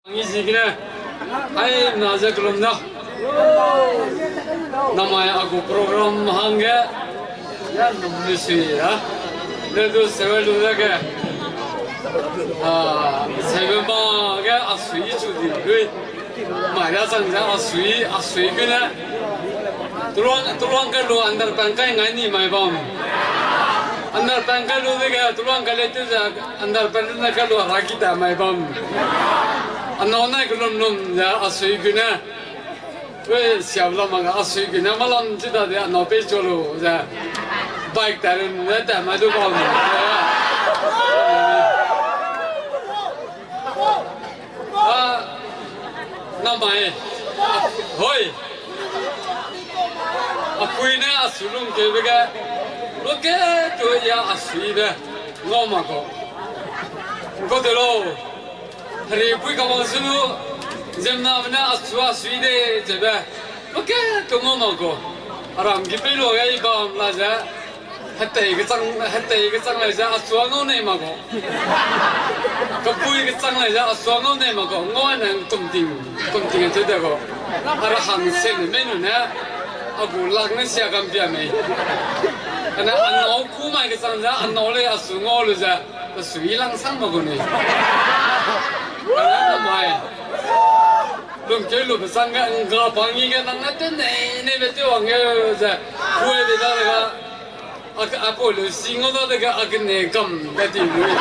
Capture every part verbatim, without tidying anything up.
Ngi zigene, ai na ze kelum na. Namai a gu program hangge, ya num ni sui ya. Le du sewe lu dege, a, sewe ma ge a sui chu di lui. Mai da chang ze a sui, a sui gene. Tuluang, tuluang ke lu under pang kai ngai ni mai bam. Under pang kai lu dege, tuluang ke le tu ze under pang ne kai lu ra ki ta mai bam. Anau nai kelum lum ze a sui gene. Wei, siam lam ma ga a sui gene, ma lam chi da de anau pei chu lu ze. Bike ta lun ne ta mai du bam. A, namai. Hoi. A pui ne a su lung ke be ge. Lo ke tu ya a sui be. Ngau ma ko. Ko de lo. Heri pui ka bang su lu. Ziemna be ne a su a sui de ze be. Lo ke tu ngau ma ko. Aram gi pei lo ga i bam la ze. Hetei kechang, hetei kechang lai ze a sua ngau nei ma ko. Kapui kechang lai ze a sua ngau nei ma ko. Ngau ne kum ting, kum ting a che de ko. Ara hang se ne mei nu ne. A gu lak ne sia kam pia mei. Ana anau ku mai kechang ze anau le a su ngau lu ze. A sui lang sang ma ko ni. Ana namai. Lungkeu lu be sang ge ngga pa ngi ge nang ne te nei nei be te wang ge ze. Kuai de da le ga. A, a pau le sing o da dege a gene kam da di lui.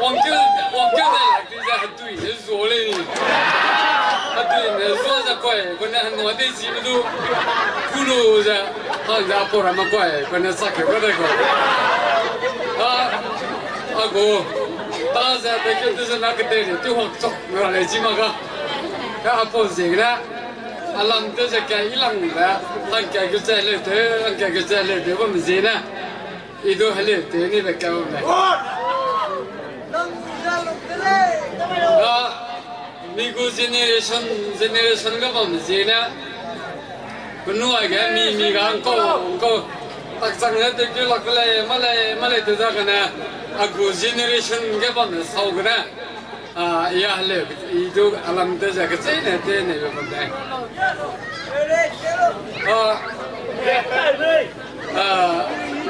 Wangkeu, wangkeu da di ze hedui ne zuo lei ni. Hedui ne zuo ze kuai, kone henu de zi me du. Kulu ze, hang ze a pau ra ma kuai, kone sa ke ko de ko. A, a go. Ta ze de ke de ze na ke de le, tu hok chok, ra le zi ma ga. Ka a pau ze gene. A lam te ze ka i lang be, hangka ge ze le te, hangka ge ze le te, bam zie ne. I du hele te ni be ka bam le. A, mi gu generation, generation ge bam zie ne. Penui ge mi, mi ga ngkau, ngkau. Tak chang ne te ke lak le, ma le, ma le te za ka ne. A gu generation ge bam le sau ka ne. A, ya le, i du a lam te ze ke che ne te ne be bam dai. A, a,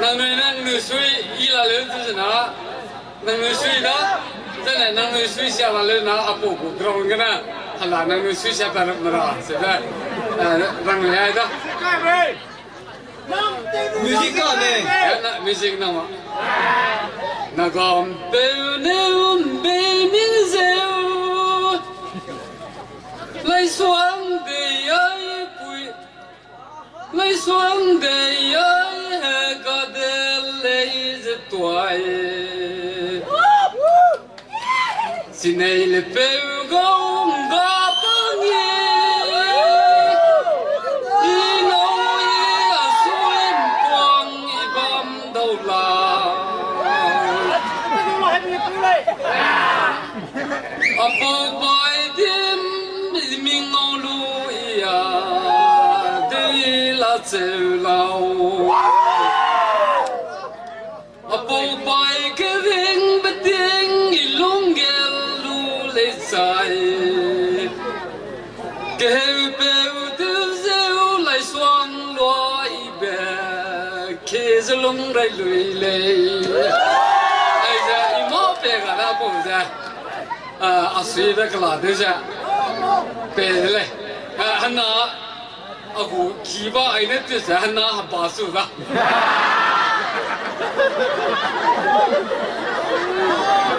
nangnui ne nangnui sui i la le te ze na, nangnui sui da, te ne nangnui sui sia la le na, a pau gu ground ge na, hala nangnui sui sia pa ra, se da, a, rang le ai da. Music ka ne. Ya na, music na ma. Na gam peu ne um be min zeu. Lai suang de ai pui. Lai suang de ai he ga de lei ze tuai. Sinei le peu gau ngga pa ngi, i ngau i a sui mpuang i bam dau la. A pau bai dim i mi ngau lu i a, de la cheu lau. A pau bai kering beting i lung gel lu lei chai. Keheu peu tew zeu lai suang lua i be, ke ze lung rai lui lei. Ai ze i mâ pe ga da pau ze. A, a sui be kela de ze. Pe de lei. A, hena, a gu ki ba ai ne te ze hena heba su da.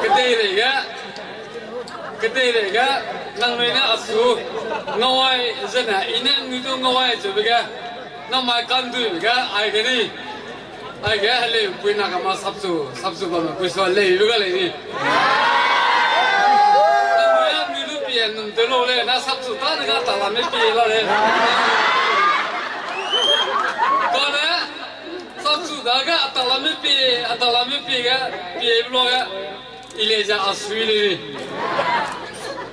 Kedeirei ge, kedeirei ge, nangnui ne a su ngau ai zene, i ne nui du ngau ai zebe ge, namai kanduibe ge, ai ge ni. Aige heleu pui na kama sapchu, sapchu bamme pui sua leu lu ga lei ni. Anui anui lu pie num te lu lei, na sapchu ta ne ga tala me pie la lei. Kane, sapchu dage atala me pie, atala me pie ge, pie lu ge. I lei ze a sui lei.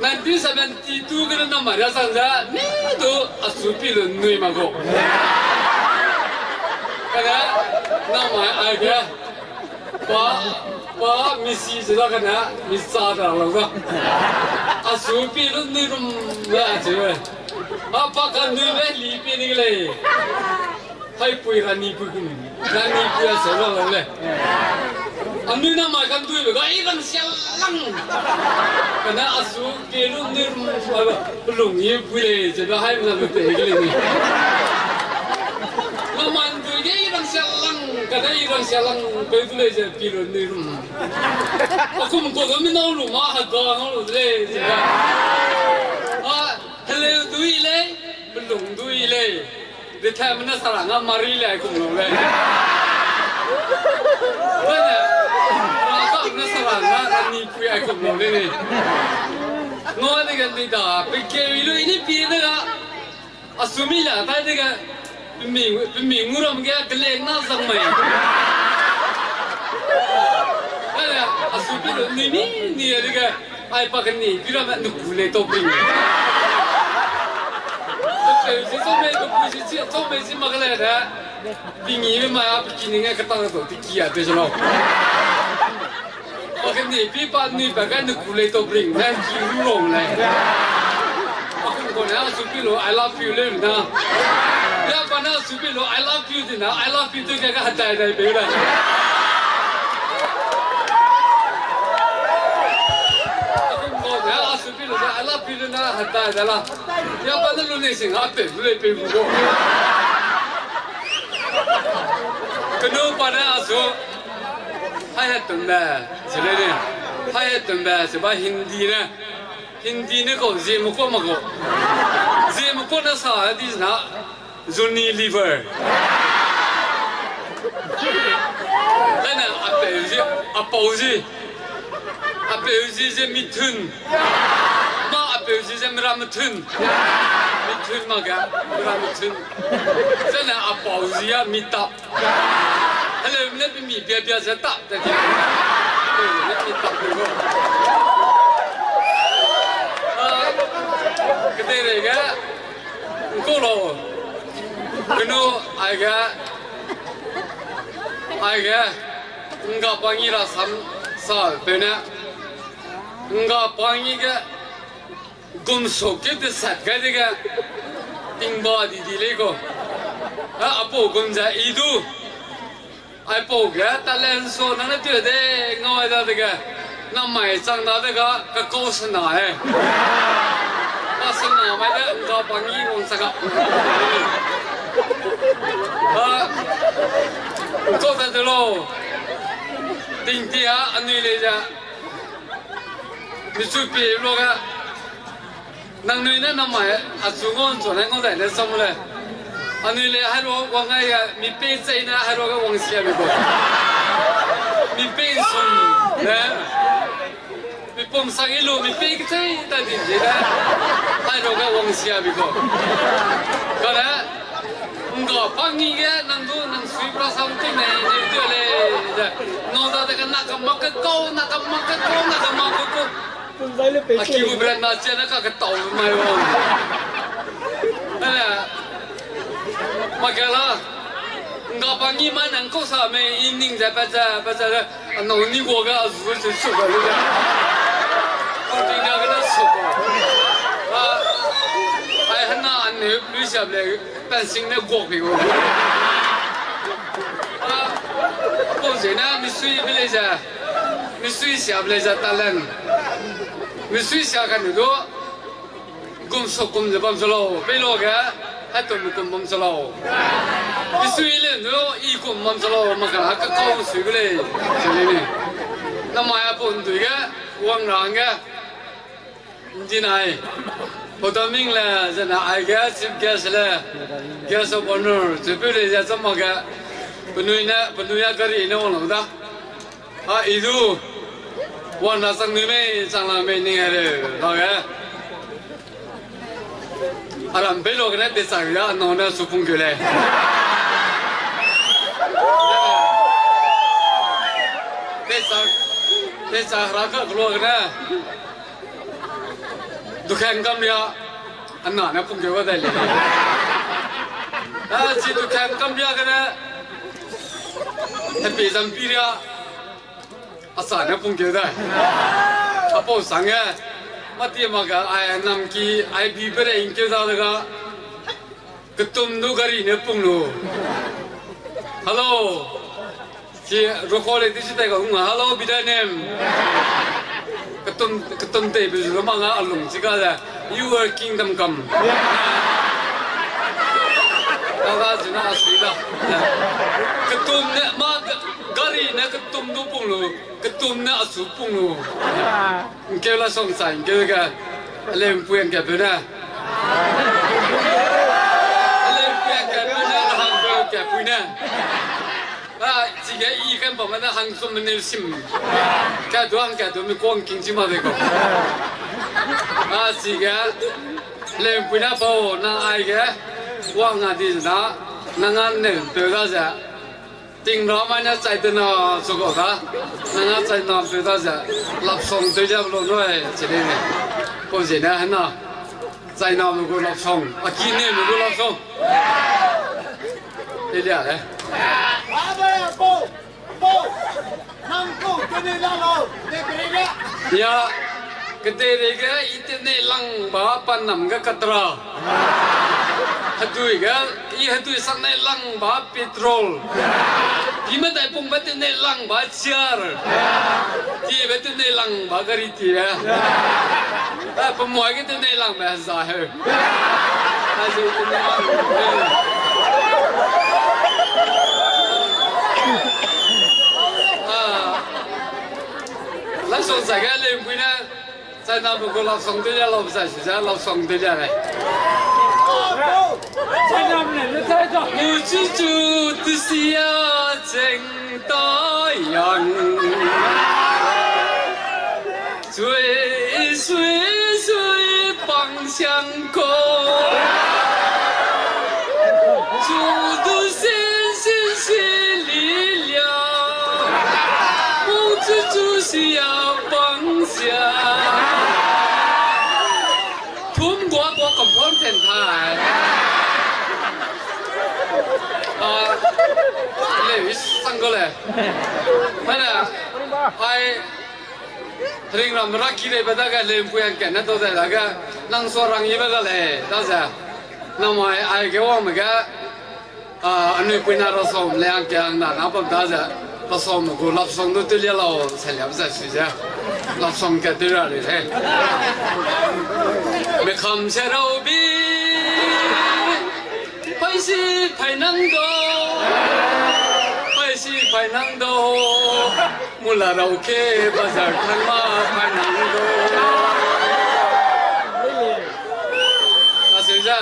Nineteen seventy two gene namai riasang ze, mi du a su pi lu nui mak gu. Kane, namai aige, pa, Pa misi ze la kane, misa da lau da. A su pi lu nui rum la ze we. A pa ka nui le li pi ni lei. Hai pui ra ni pui kum. Ra ni pui a se la lau le. A nui na mai kan dui be ga i rang sia lang. Kane a su pi lu nui rum la. Pelung i pui lei, ze be hai mena be pe ge lei ni. Laman dui ge i rang sia lang, kane i rang sia lang, pe du lei ze pi lu nui rum. A kum ko do mi nau lu ma ha ga nau lu lei, ze be. A, heleu dui lei, pelung dui lei. Di thai mena sarang a mari lei ai kum lu lei. Bane, ra ka mena sarang a, a ni pui ai kum lu lei ni. Ngau de ge ni da, pe keu i lu i ni pi de ga. A su mi la tai de ga. Pe mi, pe mi ngu ram ge, ke leng na zang mai. Bane, a su pi lu ni mi, ni de ga. Ai pa keni, pi ramme nuku lei tau bring. Pe peu si tau mei, pe pui si, si tau mei si mak le de. Pi ngi me mai a pe ki ning e ketang tau, pe ki a pe se lau. Pa keni, pi pa ni pa kai nuku lei tau bring, ne ki ru long lei. A kum ko ne a su pi lu, I love you lei na. Ya pa ne a su pi lu, I love you di na, I love you tu ke ka hatai dai pe le. Akum ko ne a su pi lu da, a la pi lu na, hatai da la. Ya pa ne lu ne sing a pe, lu le pe bu ko. Kenu pa ne a su, hai hetumbe, ze le ne. Hai hetumbe, ze ba Hindi ne. Hindi ne ko, zie me ko ma ko. Zie me ko ne sa di na. Johnny Lever. Lane apeu zi, apau zi. Apeu zi ze Mithun. Ma apeu zi ze Mera Mithun. Mithun ma ga, Mera Mithun. Zene apau zi ya Mitap. Hello, ne pe mi bia bia ze tap te di. Hello, ne Mitap te go. Ah, kedei rei ga. Ngkau lau, kenu aige, aige, ngga pangi ra sam sa peu ne, ngga pangi ge, gum sok ke de sat gai de ge, tingba di di lei ko. A, apau gum ze i du. Aipau ge talent show nang ne teu de ngau ai dadege, namai chang dadege, kakau sena e. Ka sena mai de, ngga pangi wang saka. Ba, kau ta de lo. Tingtia, anui lei ja. Michu pi lo ga. Nangnui ne namai achu ngau nchu ne ngau dai le sam le. Anui le hairo wang ai ya, mi pei chei ne hairo ga wang sia mi ko. Mi pei sum ne. Mi pum sang i lu, mi pei chei ta di di ne. Hairo ga wang sia mi ko. Ka ne, ngga pangi ge, nang du, nang sui pra sam ti ne, ne du le, de. Ngau da de ka na ka mak ka kau, na ka mak ka kau, na ka mak ka kau. Aki bu brand na chen na ka ketau mai wang. Ane, makela, ngga pangi mai nang kau sa mei i ning ze pa ze, pa ze, anau ni gua ga azu ze su ga lu ga. Kau ting ga ga na su ga. A, ai hana ane lu siap le, pen sing ne gua pi gua. A, kau ze na mi sui bi le ze. Misui sia be lei ze talent. Misui sia kane du, gum so gum ze bam se lau, pei lo ge, hai to mi gum bam se lau. Misui le du, i gum bam se lau, ma ka, ka kau sui gu lei, se lei ni. Namai a pun dui ge, wang ra hangge. Ndi nai, photo ming le, zene aige chief guest le, guest of honor, chipeu le ze chama ge, penui ne, penui a gari ne wang lau da. A, i du, wang na chang nui mei, chang la mei ning a le, da ge. Aram pei lo gene te chang ya, nau ne su pung keu lei. Te chang, te chang ra ka lo gene. Dukhang kam ria, ana ne pung keu wa dai le. A, chi dukhang kam ria gene, happy zampi ria. Asa ne pung keu dai. Apau sang e. Mati ma ga ai nam ki ai bi bere ing keu da de ga. Ketum du gari ne pung lu. Hello. Ki rokole di si tai ga hung, hello, bida nem. Ketum, ketum tei be zu ma nga alung si ga le. You are kingdom come. Kaga zina asui da. Ketum ne ma ga-, gari ne ketum du pung lu, ketum ne asu pung lu. Ngkeu la song sai, ngkeu ga. Alempui ngkeu peu ne. Alempui ngkeu peu ne, hang peu ngkeu pui ne. A, chige i kan pa ma ne hang sum ne sim. Ka du hang ka du mi kong king chi ma de ko. A, chige. Lempui na pau, nang aige, wang a di na, nang a neu peu da ze. Ting ra mai na chai de na, su gau da. Nang a chai na peu da ze. Lap song teu ja lo noi, chi de ne. Ko ze na, na. Chai na lu gu lap song. A ki ne lu gu lap song. Te lia le. Ya, kedeirei ge i tene lang ba pa nam ge katra. Hedui ge, i hedui sang ne lang ba petrol. I medai pung be tene lang ba chair. Ti be tene lang ba gari ti be. A, pe moi ge tene lang be za heu. Lap song zai ge lempui ne, chai na bu gu lap song de ya lap zai si zai lap song de ya le. Mu chu chu tu sia cheng ta yang. Sui, sui, sui, pang siang ko. Chu du sin, sin, si li lia. Mong chu chu sia pang sia. Thum gua gua compound ten thai. A, le, is sang go le. Mana, ai, Ringram ra ki lei be dage lempui ang kene tau dai dage, nang sua rang i be ga lei, da ze. Namai ai ge wang me ge, a, anui pui na rasam le ang ke ang na na bam da ze. Rasam gu lap song du teu lia lau, se liam ze sui ze. Lap song ke teu ra lei he. Mekam se rau bi. Paisi painang do, paisi painang do, mula rau ke bazar thang ma painang do. Aseu za,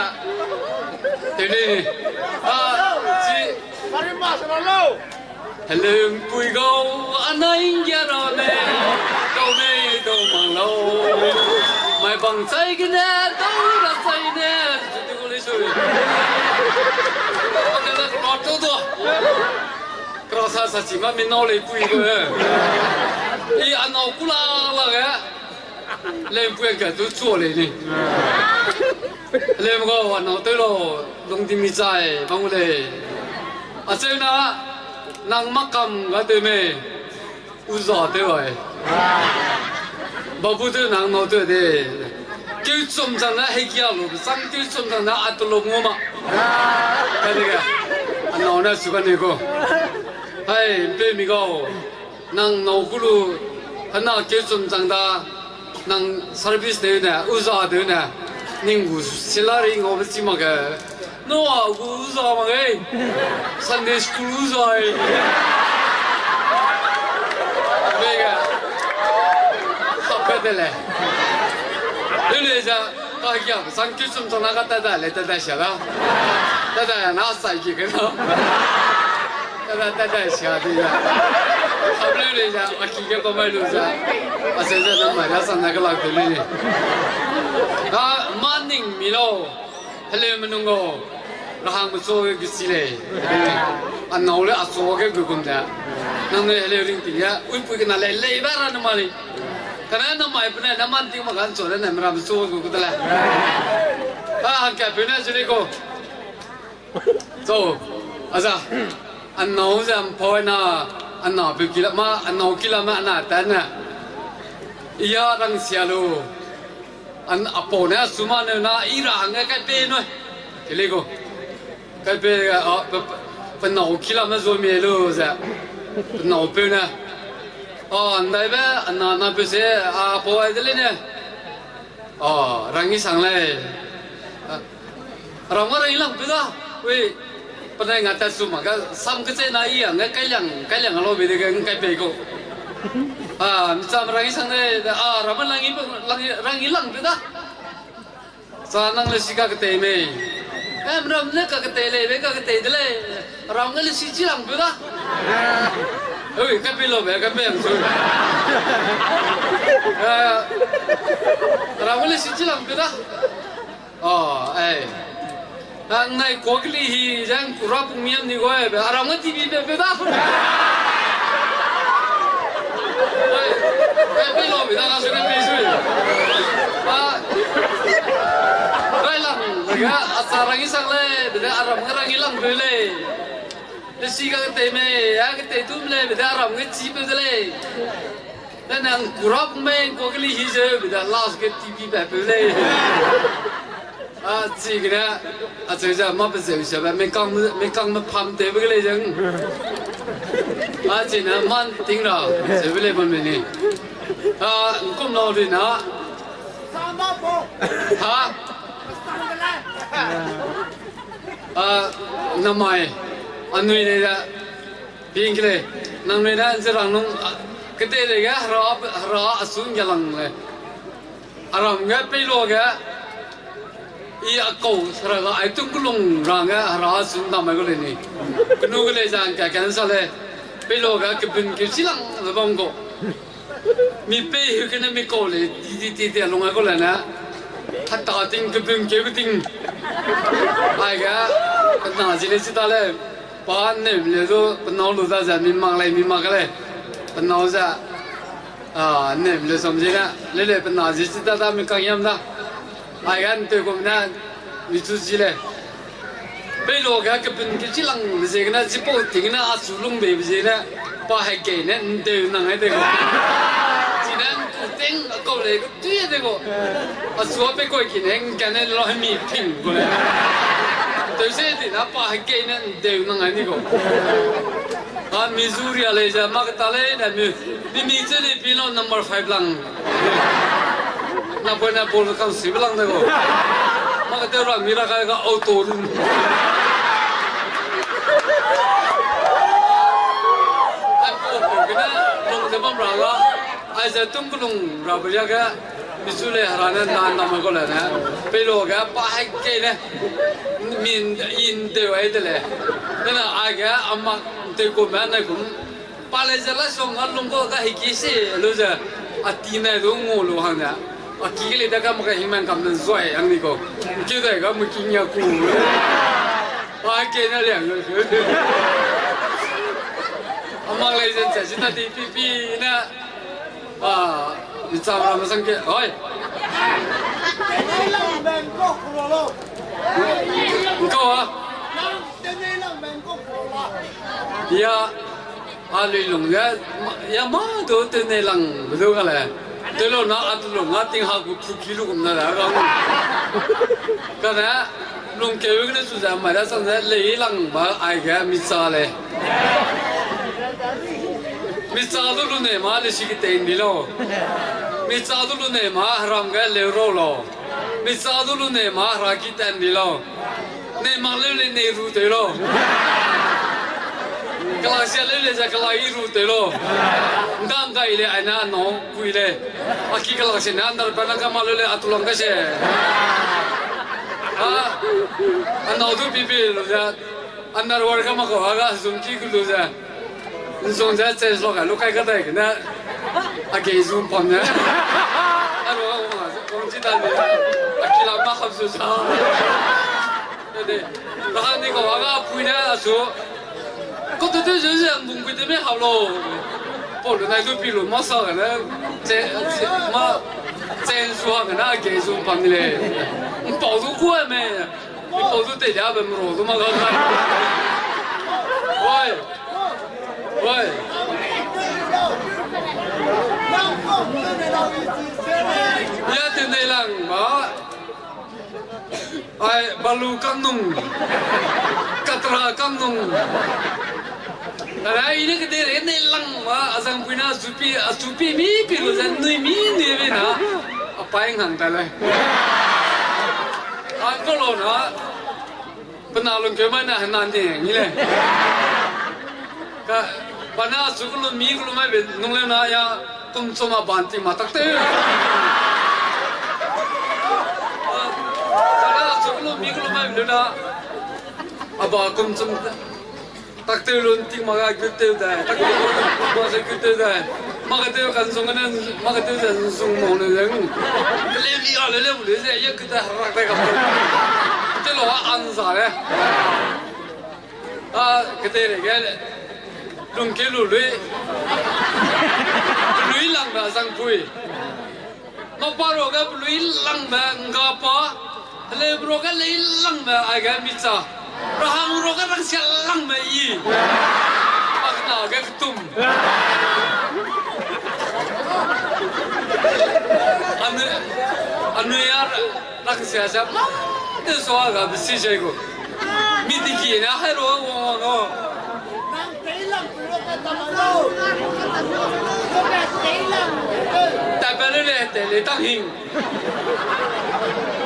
teu lei ni. A, chi. Heleumpui gau, anai nggia ra ne, kau nei dau mang lau. Mai bang chai gene, dau ra chai ne, zuti gu lei sui. Kena kena tau do. Kera sa sa chi ma mi nau lei pui gu. I anau kula la ge. Lempui ka tu chua lei ni. Lem gau, anau tew lau, lungdi mi chai bang gu lei. Acheu na, nang makam ga tew mei, uza tew ai. Babu tew nang nau tew de. Keu chum chang na hegia lu, chang keu chum chang na atulum ngu ma. Kadege, anau ne su kane gu. Hai, mpeumi gau. Nang nau kulu, hena keu chum chang da, nang service tew ne, uza tew ne, ning gu salary ngaube chi mak ge, nua gu uza mak ge, Sunday school uza e. Be ge, hape de le. Leu lei ze, kagia, sang keu chum chang na ka tat da lei, tat da sia da. Tat da na sai ki ge na. Tat da, tat da sia di da. Hape leu lei ze, a ki ge pa mai lu ze. Aseu ze namai rasam na kelak de lei ni. A, maning mi lau. Heleume nung gau. Rahangme chu ge gu si lei. Anau le a chu ge gu gum de. Nang ne heleu ringting ge, uipui kena lei, lei ba ra ne ma lei. Kane namai pene, na man ting ma ga nchu de ne, meramme chu gu gu de lei. A, hangkapeu ne chu lei ko. Chu, aza, anau ze mpau na, Ana peu kila ma, anau kila ma, ana ta ne. Iya rang sia lu. An apau ne suma ne na i ra hangge kai pe nui. Kele gu. Kai pe, a, pe, pe, penau kila me zo mi lu ze. Penau peu ne. A, ndai be, ana, na peu se, a, apau ai de le ne. A, rang i sang lei. A, rang ma rang i lang peu da. Ui, penai nga tat su ma ga, sam kechei na i a, nga kai liang, kai liang a lau be de ge, nga kai pei gu. A, mi cham rang i sang lei, a, rang ma lang i, lang i, rang i lang peu da. Sa nang le si ka ketei mei. Em, ram ne ka ketei lei, be ka ketei de lei. Ram ne le si chi lang peu da. Ui, ka pe lo be, ka pe ang su. Eh, ram ne le si chi lang peu da. Oh, eh. Ang nai kuak li hi, zang kura pung miam ni goi be, aram nge T V pe peu da. Oi, eh, pe lo be da, ka su ne pe su. Ah, rai lang, ga, a sa rang i sang lei, be de aram nge rang i lang peu lei. Le si ka ketei mei, a ketei tum lei, be de aram nge chi peu de lei. Te nang kurap mei, ko keli hi ze, be de last ge T V pe peu lei. A, chi gene, a cheu ze, ma pe zeu ze, be, mekang, mekang me pham te be ge lei zeng. A, chi ne, man ting ra, ze be lei bam me ni. A, nkum lau ri na. Ha? A, namai, anui lei da, ping ke lei, nangnui da, ze rang nung, a, kete lei ge, hera, hera, a sun ge lang lei. Aram ge, pei lo ge, i a kau, hera ga, ai tung kulung rang ge, hera, a sun da mai gu lei ni. Kenu ge lei zang ka, kan sa lei, pei lo ge, kebun ke si lang, ze bam gu. Mi pei heu kene mi kau lei, di, di, di, di, a lung ai gu lei ne. Hata ting kebun keu ting. Ai ga, pe na zi lei chi ta lei. Pa nem lei du, pe nâu lu da ze, mi mak lei, mi mak lei. Pe nâu ze, a, nem lei som zi ne. Lei lei pe na zi chi ta da, mi kang yam da. Ai ga, nte kum ne, mi chu zi lei. Pei lo ge kebun ke chi lang be ziegene, chipau ting ne, a chu lung beibe ziegene, pa hekei ne, ndeu nang ai de gu. Chi ne, nku ting, a kau lei gu, tui de gu. A chu a pe koi ki ne, ngkane lo hemi ping gu lei. Teu se di na, pa hekei ne, ndeu nang ai ni gu. A mi zu ria lei ze, ma keta lei ne, mi, mi mi che lei pi lo number five lang. Na poi na ball kang si be lang de gu. Ma kete ra mi ra kai ga auto room. Ai po po gene lung ze bam ra ga. Ai ze tung kulung ra be ya ge. Mi chu lei hera ne na na ma gu lei ne. Pei lo ge pa hekei ne. Min in de wai de lei. Nena ai ge a mak te ku me ne kum. Pa lei ze la song a lung gu ga heki se lu ze, a ti ne du ngu lu hang ne, a ki ke lei da ka mak ka hingmang kam ne zoi hang ni gu. Ki dai ga mu ki nia ku. Pa ke ne liang lu. A mak lei ze ze, zina di pi pi ne. A, i cham ra ma sang ke, oi. Nko a. Ya, a lui lung ge, ya ma du tew nei lang be du ga lei. Tew lu na a du lung a ting ha gu pu ki lu gum na da ga. Kane, lungkeu gene chu ze mai da sang ze lei lang ba ai ge mi cha lei. Mi cha du lu nei ma lesi ketei ndi lau. Mi cha du lu nei ma heram ge leu rau lau. Mi cha du lu nei ma hera ki tat ndi lau. Nei mak leu lei nei ru tew lau. Kelak sia leu lei ze kelak i ru tew lau. Ndang gai lei aine anâu kui lei. A ki kelak sia ne andar pa na ka ma leu lei a tulang ka se. A, anâu du pipi lu ze. Underwear ka ma kau ha ga zung ki ku lu ze. Nzung ze change lu kai lu kai ka dai gene. A gei zu pam ne. A lu ga wang a ze wang chi da lu. A ki la ma kham su sa. Dede. Ra hang ni kau ha ga pui ne a su. Kau tu tu zu ze mbung kui te me hau lo. Pau lu nai du pi lu ma sa gene. Che, che, ma, change zu ha gene a gei zu pam ni lei. Mpau du ku me. Ipau du teilia be mro du ma ga kai. Oi. Oi. Ya te nei lang ba. Ai, balu kangnung. Katra kangnung. Ai, ne ke de ne lang ba, azang puina supi, asupi mi pi lu zan nui mi nui be na. Apai ngang ta le. An ko lo na. Pe na lungkeu mai na hena ni, ni le. Ka, pa na su kelu mi kelu mai be nung le na ya, kum chum a ban ti ma tak te. Pa na su kelu mi kelu mai be na, a ba kum chum tak te lun ti ma ga gu te da, tak te lun ma se gu te da. Ma ga te kan sung ne, ma ga te da sung mo ne le. Le li a le le le ze ye gu da rak da ka. Te lo a an za le. A, kete re ge, lungkeu lu lui. Lui lang da zang pui. Mâ pa ruage pelui langbe ngga pa, heleu ruage lei langbe aige micha, rahang ruage rangsia langbe i, pa kena ge ketum. Anui, anui a rangsia ze mâ de sua ga besi ze gu. Mi diki ne hai ro wang wang o. Tabele le, hetei le tang hing.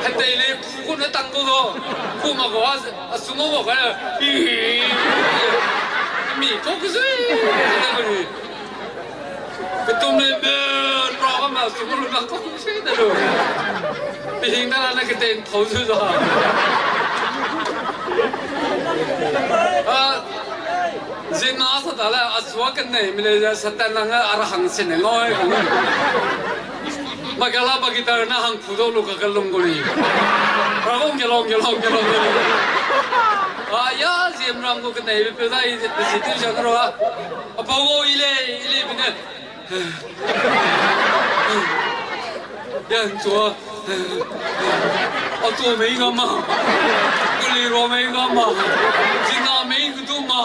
Hetei le ku ku ne tang ku do. Ku ma ko a, a su ma ko ka. Mi ko ku sui. Ketum le be, ra ka ma su lu na ko sui de lu. Pehing da na ketei thau zu za. A, zina sa da le, a sua kenei mi le ze, Satan lang a rahang sene ngau ai ko. Ba ga la ba guitar na hang pu do lu ka kelung ko ni. Ra ko ngelong, ngelong, ngelong, ngelong. A, ya, ziem ram ko kenei be pe da i, pe si tu sa ro a. A pa wo i le, i le bi ne. Yan chua. A chua mei ga ma. Kuli ro mei ga ma. Zina mei gu du ma.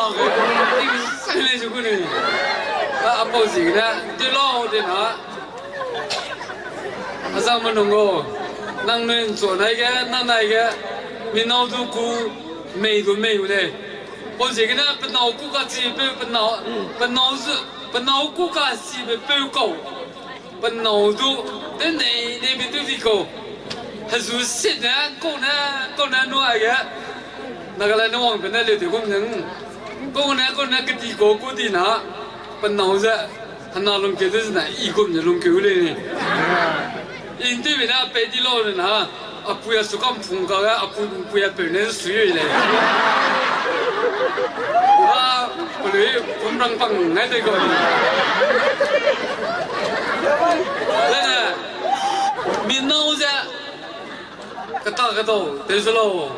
Ting sai le zu gu ni. A, a pau zi ne. Ti lo de na. A zang ma nung go. Nang nui nchua nai ge, na nai ge. Mi nâu du ku mei du mei u le. Pau ziegene pe nâu ku kachibe, pe nâu, pe nâu zu, pe nâu ku kachibe peu kau. Pe nâu du, te nei, nei bi du di kau. Hezu sit ne, kau ne, kau ne nu aige. Nagaland ne wang pe ne le de gum ne. Kau ne, kau ne kedi kau ku di na. Pe nâu ze. Hena lungkeu de zene, i gum ne lungkeu le ni. Intewbe ne a pei di lau ne na, a pui a su kam phung ka ge, a pui, pui a peu ne sui le. A, pelui, pum rang pang ngai de gum. Zene, mi nâu ze, keta ketau, tew ze lau.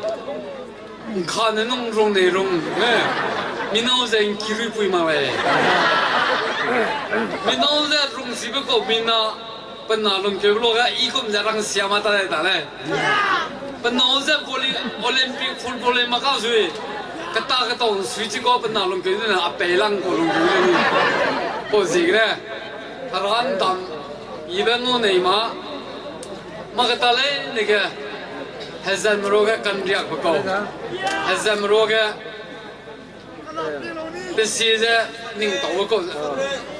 Nka ne nung rung nei rung, eh. Mi nâu ze nki rui pui mak lei. Mi nâu ze rung sibe kau mi na, pe na lungkeu lu ge i kum ze rang sia ma ta lei ta lei. Pe nâu ze volley-, Olympic football lei ma ka sui. Keta ketau sui chi kau pe na lungkeu ne a pei lang kau lungkeu ne. Pau ziegene. Hera ndam, ibe ngau nei ma. Mâ keta lei nege, hezam ruage kanriak be kau. Hezam ruage, pe si ze ning tau be kau.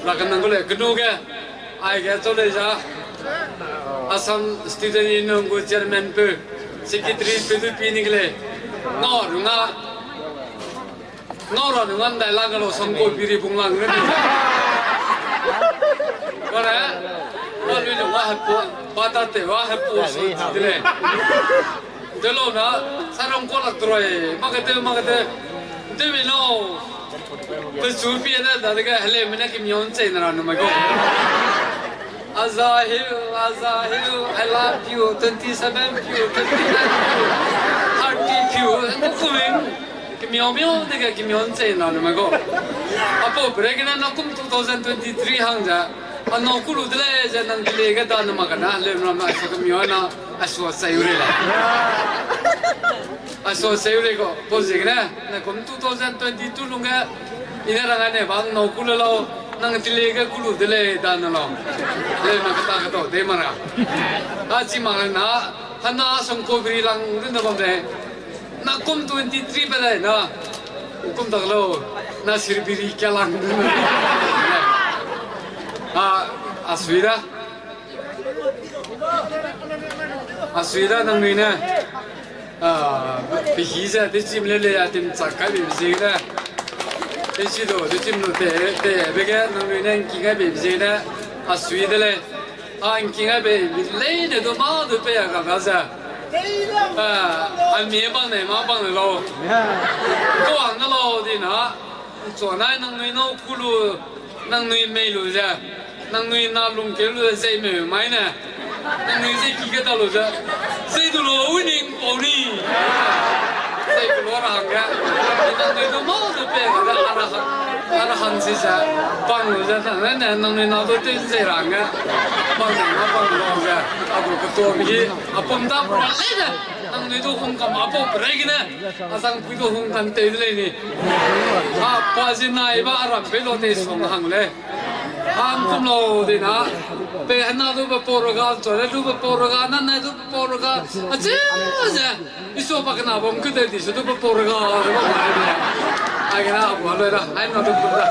Ra kenang gu lei, kenu ge, aige chau lei za. Assam Student Union gu chairman peu, secretary peu du pi ni ge lei. Ngau runga. Ngau ra nung an dai lang lo song ko biri bung lang ne. Kare, ba lui nung a hepu, ba ta te wa hepu su ti de le. De lo na, sa rong ko lak troi, ma ke te, ma ke te. De mi no. Pe su pi ne da de ga hele mi ne ki mion che na ra nu mai ko. Aza hiu, aza hiu, I love you, twenty seven piu, twenty nine piu, thirty piu, ngu kuming. Kimiao miao dege kimiao nchei na nume gu. Apau pere gene na kum two thousand twenty-three hang ze, anau kulu de lei ze nang de lei ge da numa gene, leu numa na aisua kemiao na, aisua seu lei la. Aisua seu lei gu, pau ziegene, na kum two thousand twenty-two lungge, I ne rang ane bang nâu ku le lau, nang tile ge ku lu de lei da ne lau. Lei ma kata kata de ma ra. A chi ma na, hana song ko bri lang de ne bam de. Na kum twenty three pe lei na. Kum tak lau, na sirbiri kia lang de ne. A, a sui da. A sui da nangnui ne. A, pehi ze, dechim le le a tim chak kai be ziegene. Dechi du, dechim lu te, te be ge nangnui ne ngking ai be ziegene. A sui de lei. A ngking ai be leine du ma du pe a ga ga ze. A, a mi bang ne, ma bang ne lau. Kuang ne lau di na. Nchu nai nangnui nâu ku lu, nangnui mei lu ze, nangnui na lungkeu lu ze zei meu mai ne, nangnui ze ki ge ta lu ze, zei du lu wi ning pau ni. Zei ku lu ra hangge, nangnui du ma ze pe, ara hang si ze, pang lu ze, nang ne, nangnui na du te zei ra hangge, pang ze, ma pang lu ze, a gu ketuâ mi, a pum da pra lei de, nangnui du hung kam a pau pe rei gene, a zangpui du hung kam tei de lei ni. A pa zi nai ba a ram pe lu tei song hang lei. Hang kum lau de na. Pe hena du pe pau ra ga, nchu le du pe pau ra ga, na nai du pe pau ra ga. A chi ze. Isu pa kena bam ku de di su du pe pau ra ga, de bam ai de. Ai kena a bua lei da. Ai na du kum da.